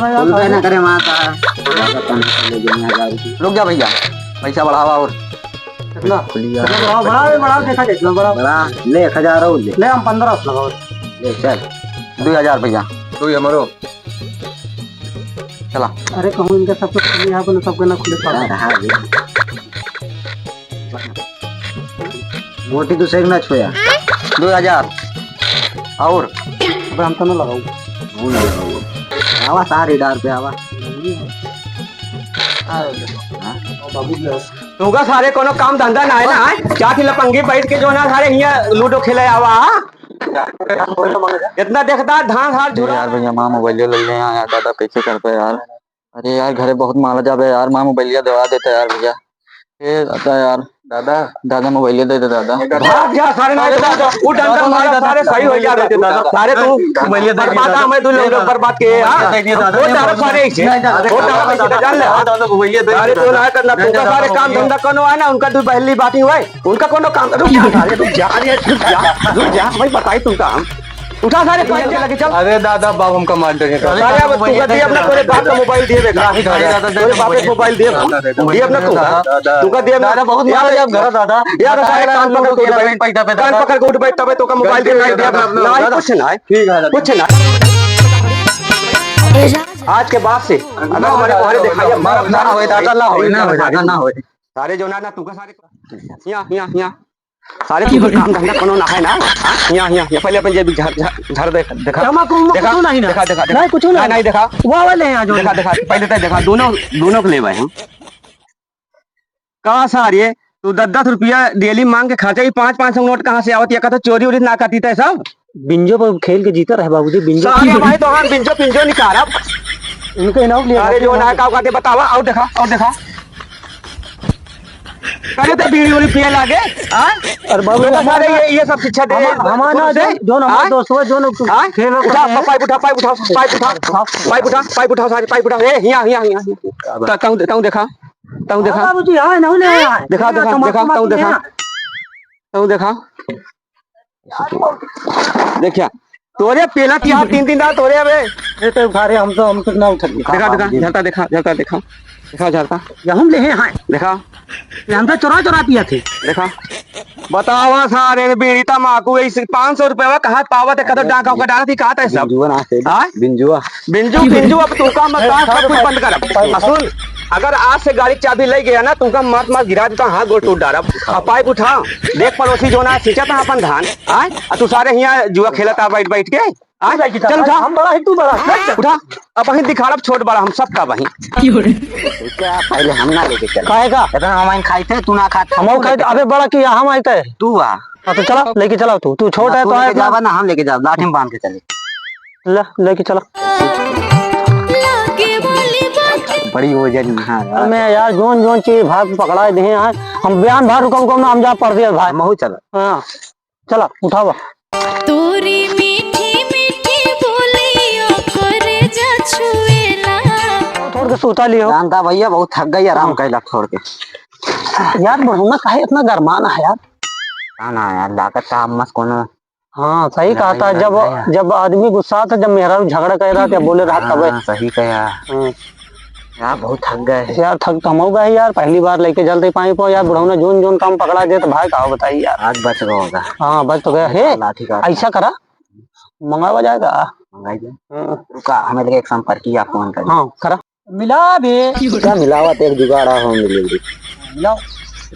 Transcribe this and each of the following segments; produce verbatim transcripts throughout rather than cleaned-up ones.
बोलबे ना करे, वहाँ का। रुक जा भैया, पैसा बढ़ावा और। कितना? खुलिया। कितना बढ़ाओ, बढ़ाओ, बढ़ाओ, देखा जाए, कितना बढ़ाओ। बढ़ा, ले, एक हजार और ले। ले, हम पन्द्रह सौ लगाओ। ले, चल, दुइ हजार भैया। दुइ हमरो। चला। अरे, कहूँ इनका सब कुछ खुली है, अपने सबके ना खुले पास। हाँ, हाँ, भैया। मोटी दूसरे के ना छुया। दुइ हजार। और? अबे हम तो ना लगाऊ। हम ना लगाऊ। आवा सारे डार पे आवा। हाँ? बाबू जी, आओ। तुमका सारे कोनो काम धंधा ना है ना, हाँ? क्या थी लपंगी बैठ के जो ना सारे हियाँ लूडो खेले आवा, हाँ? इतना देखता धान हार ए झुरा। यार भैया, माँ मोबाइल ले ले हैं यार, दादा कैसे करते यार? अरे यार, घरे बहुत माला जाबे यार, माँ मोबाइलिया देवा देते यार भैया। ए दादा यार, दादा, दादा मोबाइलिया दे दे दादा। भाग जा सारे, नहीं तो वो डंडा मारा, सारे सही हो जा रहे थे दादा। सारे तू मोबाइलिया दे दिया बर्बाद, दादा। हमें तू लोग बर्बाद किए, हाँ? मोबाइलिया दे दिया दादा। वो डरा सारे इसे। नहीं दादा, वो डरा सारे, जान ले। दादा, मोबाइलिया दे दिया दादा। सारे तू ना करना, तू का सारे काम धंधा कोनो है ना, उनका तू पहली बात ही हुआ है। उनका कोनो काम, रुक जा, अरे रुक जा, अरे रुक जा, रुक जा, मैं बताई तुमका हम। उठा सारे पैसे लगे चल। अरे दादा, बाप हमका मार डरे। अरे सारे अब तुमका दिए अपना, तोरे बाप का मोबाइल दिए बेटा। नहीं, नहीं, दादा, तोरे बाप का मोबाइल दिए। दादा, दादा, दिए अपना तुमका। दादा, तुमका दिए अपना। दादा, बहुत मारा यार, यार, घर दादा। यार, सारे कान पकड़ के उठ बैठ। पैसा पे कान दादा। पकड़ के उठ बैठ, तबे तुमका मोबाइल दिए, नहीं दिए अपना। दादा, नहीं, दादा। कुछ नहीं। ठीक है, दादा। कुछ नहीं। आज के बाद से अगर हमारे, हमारे दिखाई, ना, ना होए दादा, ना होए, ना होए दादा, ना होए। सारे जो ना, ना, तुमका सारे, यहाँ, यहाँ, यहाँ। सारे तुमका काम धंधा कोनो ना है ना? हाँ? यहाँ, यहाँ, यहाँ, पहले अपन जेबी झाड़, झाड़, झाड़ देख, देखा। हम आपको, हम देखा, कुछ नहीं ना। देखा, देखा, देखा। नहीं, कुछ नहीं। नहीं, नहीं, देखा। वो वाले हैं आज देखा, वाले। देखा, पहले तो देखा, दोनों, दोनों के लेवे हैं। का सारे, तू दस दस रुपया daily मांग के खर्चा, ये पाँच पाँच सौ नोट कहाँ से आवत? या का तो चोरी उरी ना करती तय सब? बिंजो पर खेल के जीता रहे बाबूजी, बिंजो। सारे भाई तो हम बिंजो, बिंजो निकालब। इनके इनाम लिया अरे जो ना का कहते बतावा, और देखा, और देखा। अरे तो बीड़ी उड़ी पिए लागे, हाँ? अरे बाबू, तो सारे हमारा ये, ये सब शिक्षा दे, हमा-, हमारा शुरू से, जो, जो हमारा हाँ? दोस्त हुआ, जो लोग हाँ? खेल रहे उठा, हैं। पाइप उठा, पाइप उठा, पाइप उठा, पाइप उठा, पाइप उठा, सारे पाइप उठा। ए, हिया, हिया, हिया, हिया। ता-, ताऊ दे-, ताऊ देखा, ताऊ देखा। हाँ बाबूजी, हाँ, नहीं ले आया है। देखा, देखा, तमाकू देखा, ताऊ माकू देखा। नहीं है। ताऊ देखा। देखिया, तोरे पेला तिहार तीन दिन रहा तोरे अबे। ये तो उठा रहे, हम तो, हम तो ना उठा। देखा, देखा, झरता देखा, झरता देखा, देखा झरता। ये हम ले हैं, हाँ। देखा। ये हम तो चोरा चोरा पिया थे। देखा। बतावा सारे बीड़ी तमाकू ऐसे पाँच सौ रुपया कहाँ पावत है, कदर डाका का डालत ही कहाँ था सब? बिंजुआ ना से, हाँ? बिंजुआ। बिंजू, बिंजू, अब तू का मत, ए, सब कुछ बंद कर अब। आ सुन, अगर आज से गाड़ी चाबी ले गया ना, तुमका मार मार गिरा देता, हाथ गोड़ टूट डारब। अब पाइप उठा, देख पड़ोसी जो ना सींचा था अपन धान, आय? आ तू सारे हियाँ जुआ खेलत आ बैठ बैठ के, आय? चल उठा। हम बड़ा है, तू बड़ा है। उठा, अब वहीं दिखाड़ब छोट बड़ा हम सब का वहीं। क्या पहले हम ना लेके चल। काहे का? इतना हम खाई थे, तू ना खात। हम खाई थे, अबे बड़ा किया, हम आए थे। तू आ। हाँ, तो चला, लेके चला तू। तू छोटा है, तू तो लेके जाबा ना, हम लेके जाब, लाठी में बांध के चले। ले, लेके चला। बड़ी वजन है यार। मैं यार, जोन जोन चीज भाग पकड़ा दे हैं यार। हम बयान भर रुकम, रुकम ना, हम जा परदेस भाई। हमहू चला। हाँ, चला, उठावा। तोरी मीठी मीठी बोलियो करे जा छुएला। छोड़ के सूता लियो। जानता भैया, बहुत थक गई, आराम हाँ। कैला छोड़ के। यार, बढ़ौना काहे इतना गरमाना है यार? ना, ना यार, लागत का हम मस कोनो हाँ, सही कहा था। जब, जब आदमी गुस्सा था, जब मेहरारू झगड़ा कर रहा था, बोले रहा तबे। हाँ, सही कहा। हाँ। यार, बहुत थक गए। यार, थक तो हम हो गए यार, पहली बार लेके चलते पाए पो यार, बुढ़ौना जोन जोन काम पकड़ा दे तो भाई का बताई यार। आज बच गए होगा। हाँ, बच तो गया। हे, लाठी का। ऐसा करा, मंगावा जाएगा। मंगाई दे। हाँ। रुका, हमें लगे एक संपर्की फोन करी। हाँ, करा। मिला बे। क्या मिलावत, एक जुगाड़ है, home delivery। मिलाओ।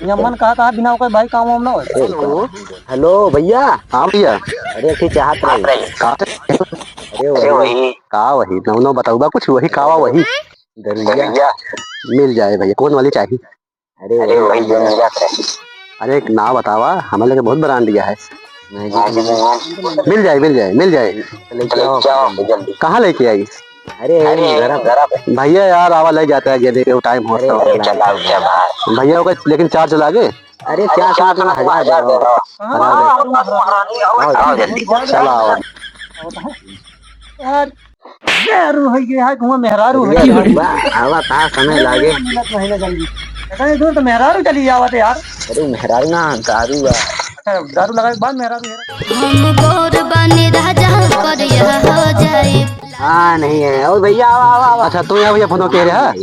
ये मन कहा, कहा बिना ओकर भाई काम वाम ना होए। हेलो। हेलो भैया। हाँ भैया। अरे एक ठे चाहत रही। का? अरे वही। का वही? नौ नौ बताऊबा कुछ वही कावा वही। दरुइया। मिल जाए भैया, कौन वाली चाहिए? अरे वही जो मिला था। अरे एक ना बतावा, हमारे लगे बहुत brand है। मिल जाए, मिल जाए, मिल जाए। लेके आओ जल्दी। कहाँ लेके आई? अरे, अरे, जरा, जरा। भैया यार, आवा ले जाता है, ये देखो, time होता है। अरे, चला, चला। भैया, ओके, लेकिन charge लागे? अरे, charge तो हजार दे रहा हूँ। चला, आवा। यार, मेहरारू है, ये है, घुमा मेहरारू है। अरे, बा, आवा, का समय लागे? मिलत नहीं ना जल्दी। इतने दूर तो मेहरारू चली आवत यार। अरे, मेहरारू ना, दारू बा। अच्छा, दारू लगाए के बाद मेहरारू है। हम गोर बानी राजा, करिया हो जाए। हाँ, नहीं है। और भैया, आवा, आवा, आवा। अच्छा, तू यहाँ भैया फोटो के रहे, हाँ?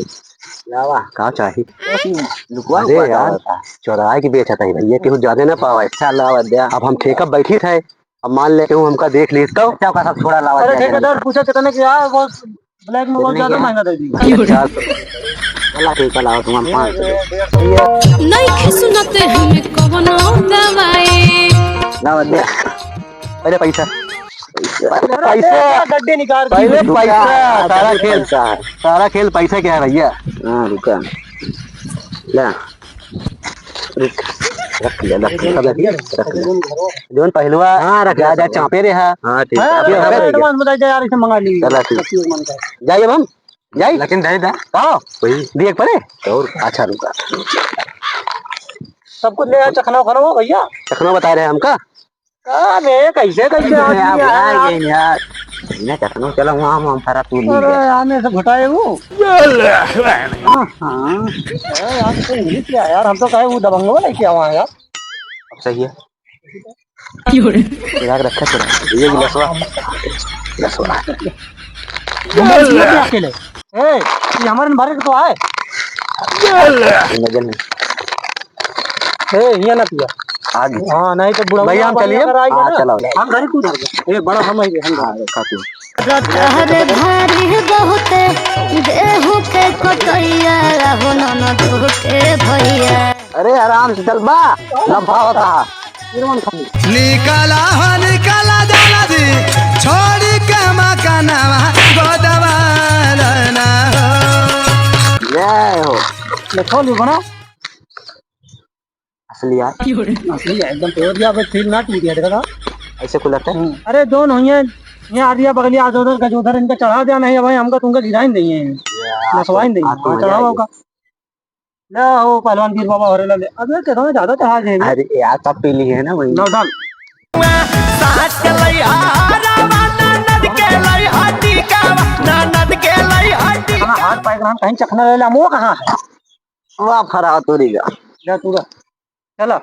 लावा। का चाही? लुकवा अरे लुकवा यार, लावा था। चोराए के बेचत है भैया, केहू जाने ना पावे। अच्छा, लावा द्या। अब हम ठेका बैठी थे, अब मान ले केहू हमका देख ली तो? अच्छा, ओका सब छोड़ा, लावा अरे द्या। ठेकेदार पूछा कितने की है, वो ब्लैक में बहुत ज्यादा महंगा दे दी। अच्छा, चला ठीक है, लावा तुम हम पाँच सौ। नइखे सुनते हमें कवनो दवाई। लावा द्या। पहले पैसा। पहले अरे पैसा। गड्डी निकाल। पहले रुका, पैसा। सारा खेल, पैसा। सारा खेल पैसा क्या है भैया? हाँ, रुका। ला। रुक। रख लिया, रख लिया, रख लिया। जौन पहलवा हाँ, रख जा, लिया, जा, सब। चापे रहा। हाँ, ठीक है। हाँ, अभी अरे, अरे, advance बताई जा यार, इसे मंगा ली। चला, ठीक। जाइए अब हम। जाई? लेकिन दे दे। कहाँ? वही। दिए पड़े? और? अच्छा, रुका। सब कुछ ले आया, चखना उखना हो भैया। चखना बता रहे हैं हमका? अबे, कैसे, कैसे अरे, आदमी आप है यार, यार? ये यार। इन्हें चखना, चलो, वहाँ, वहाँ फरा तू नहीं अरे, गया। यार, मैं सब घटाए वो। हाँ, हाँ। अरे, यार, तो नहीं किया यार, हम तो कहे वो दबंगवा लेके आवा यार। अब सही है। क्यों रे? चिराग रखा, चिराग। ये गिलासवा। गिलासवा। ये अकेले। ए, ये हमारे भरे तो आए। नजर नहीं। ए, ये ना पिया। आगे। हाँ, नहीं तो बुढ़ा भैया, हम बुढ़ा चलिए। अगर आएगा हाँ, ना, चलाओ। हम घर ही कूद आएगा। ए, बड़ा हम आएंगे, हम हाँ, रखा तू। रतहर भारी बहुत, गेहूं के कटैया, हो ननद के भैया। अरे, आराम से चल बा, लम्बा होता है। निकला हो, निकला जल्दी, छोड़ी के मकानवा, गोदवाल ना हो। जय हो। ले, खोल, ये बना। असली यार। असली है, एकदम pure दिया, बस सील ना टूट गया, देखा था? ऐसे खुलत है? हम्म। अरे, दोन हुई हैं, ये आरिया बगलिया, आजोदर, गजोदर, इनका चढ़ा दिया नहीं, भाई, हमका तुमका गिराइन नहीं है, यार, नसवाइन नहीं है, हाँ, तो हाँ, मजा चढ़ाओ आएगा। का। ले हो पहलवान वीर बाबा, हरे लाल, अबे, कितना ज्यादा चढ़ा देंगे। अरे यार, सब पी ली है ना वही। लो, डाल। सास के लई हारावा, ननद के लई हड्डी कावा, ननद के लई हड्डी इतना हाथ पाए ग्रहण कहीं चखना ले ला, मुंह कहाँ है? वाह, फरा तोरी का। जा तू रह। चला।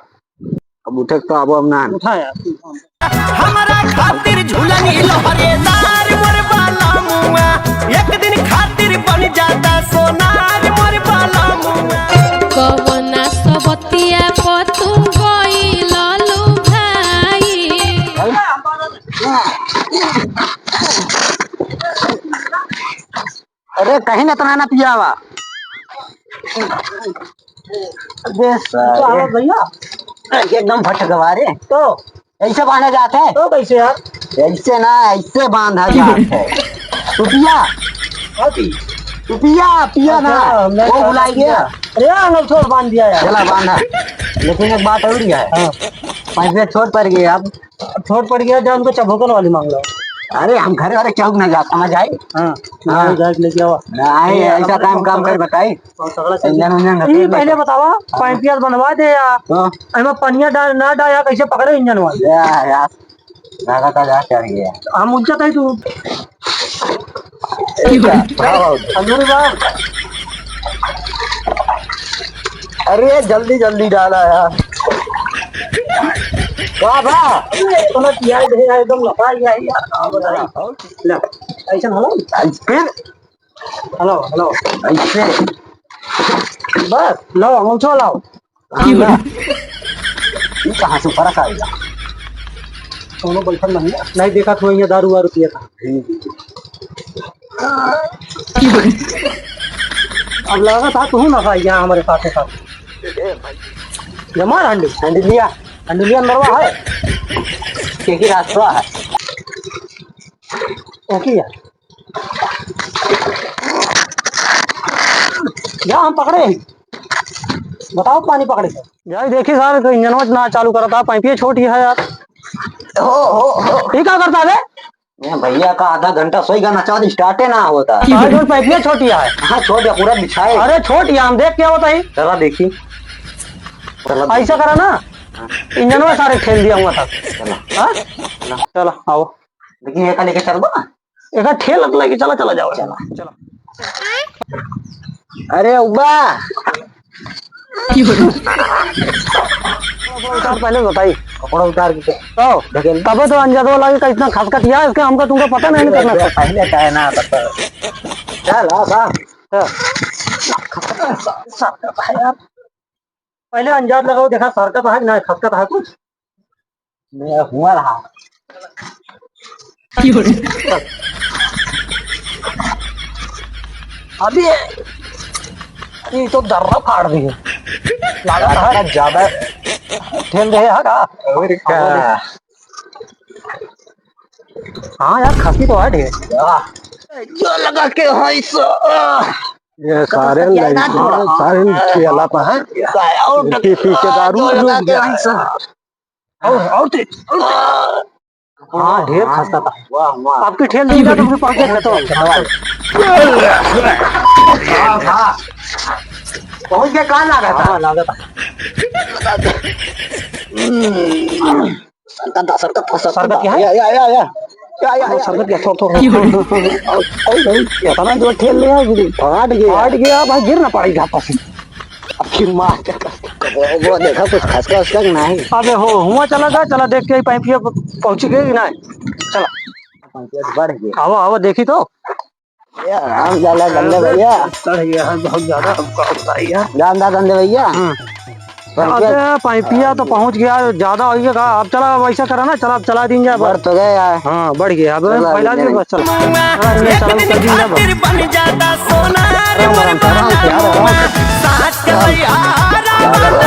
अब उठे तो अब हम ना। उठा यार। हमरा खातिर झुलनी लहरेदार मोर बाला मुआ, एक दिन खातिर बन जाता सोनार मोर बाला मुआ। कवना सबतिया पर तू गइल ललू भाई? अरे कहीं ना, इतना ना पियावा। अबे साले। भैया, एकदम भटकवा रे। तो ऐसे बांधा जात है? तो कैसे यार? ऐसे ना, ऐसे बांधा जात है। तू पिया। हाँ, पी। तू पिया, पिया ना। अच्छा, मैं वो भुलाई गया। अरे यार, हम लोग छोड़ बांध दिया यार। चला बांधा। लेकिन एक बात और है। हाँ। पाँच मिनट छोड़ पड़ गए अब। अब छोट पड़ गया, जा उनको चभोकन वाली मांग लो। अरे, हम घरे वाले चौक ना जा, समझ आई? हाँ, हाँ। जाके लेके आओ। नहीं, ये ऐसा काम, काम कर बताई। बहुत तगड़ा चीज। इंजन उंजन ई पहले बतावा, हाँ। पाइपिया बनवा दे या हाँ। एमा पनिया डाल, ना डाल या, कैसे पकड़े इंजन वाला? या, या, लगा था जा चढ़ गया। हम उनसे कही तू। अंदर बा। अरे जल्दी जल्दी डाला यार। वाह बा। इतना किया है, एकदम लफड़ा किया है यार। हाँ, बता रहा। ले, ऐसा हलो। फिर? हलो, हलो। ऐसे। बस, लो, अंगूठो लाओ। हाँ, ना। ये कहाँ से फर्क आएगा? दोनों बलफन नहीं है। नहीं देखा तो ये दारू वारू पिया था। अब लगा था तू ना भाई यहाँ हमारे साथ है साथ। ये मार हंडी, हंडी लिया, हंडी लिया अंदरवा है। के की रास्ता है? ओके यार। जा, हम पकड़े ही। बताओ, पानी पकड़े थे। यार, देखी सारे, तो इंजनवा ना चालू करता, पाइपिए छोटी है यार। हो, हो, हो। ये का करता बे? ये भैया का आधा घंटा सोई गाना चाहत, स्टार्टे ना होता। सारे जो पाइपिए छोटी है। हाँ, छोट है, पूरा बिछाए। अरे, छोटी है, हम देख क्या होता है। चला देखी। चला ऐसा देखी। करा ना, हाँ। इंजनवा सारे ठेल दिया हुआ था। चला। हाँ? चला। चला, आओ। लेकिन ये का लेके चल बा? एका ठेल लेके चला, चला जाओ। चला। चला। अरे उबा। कपड़ा उतार, पहले बताई। कपड़ा उतार के तो ढकेल। तबे तो अंजादवा लागे का इतना खसकत है, इसके हमका तुमका पता नहीं करना। पहले का है ना, पता। चल, आ, आ। हाँ। पहले अंजाद लगाओ, देखा सरकत है कि ना, खसकत है कुछ। मैं हुआ रहा। अभी ये तो दर्रा फाड़ दिए। लागत है ज्यादा ठेल रहे है का? और का? हाँ यार, खसी तो है ढेर। जो लगा के है सो। ये सारे लड़के, सारे खेला पा है। पी, पी के दारू जो लगा के है सो। और, और तेज, और तेज। हाँ, ढेर खसता था। वाह, वाह। आपकी ठेल दी ना तो फिर पहुंच गए खेतवा में। हाँ, हाँ। पहुंच गए, कहाँ लागत है? हाँ, लागत है। सरकत था, सरकत था, सरकत सरकत था। क्या है? या, या, या, या। या, या, या। सरकत क्या? थोड़, थोड़, थोड़, थोड़। और, और, और, इतना जो ठेल लिया, फाट गया। फाट गया, भाई, गिर ना पड़ेगा आपस में। अब फिर मार के वो, वो देखा, कुछ खसका उसका कि नहीं? अबे हो, हुआ चला गया, चला देख के पाइपिया प-, पहुंची गई कि नहीं? चला। पाइपिया तो बढ़ गया। आवा, आवा, देखी तो। ये राम जाला गंदे भैया। चढ़ गया है बहुत ज्यादा, अब का बताई यार। जान दा गंदे भैया। हम्म। पाइपिया अबे, पाइपिया तो पहुंच गया, ज्यादा हो गया का? अब चला, अब ऐसा करा ना, चला, अब चला दीन जा, बढ़ तो गया यार। हाँ, बढ़ गया, अब चला फैला दीन दिए, जा। बस चला। चला, इन्हें चला, कर दीन जा, बस। खातिर बन जाता सोना रे राम, राम, राम, राम। साथ के भैया, राम।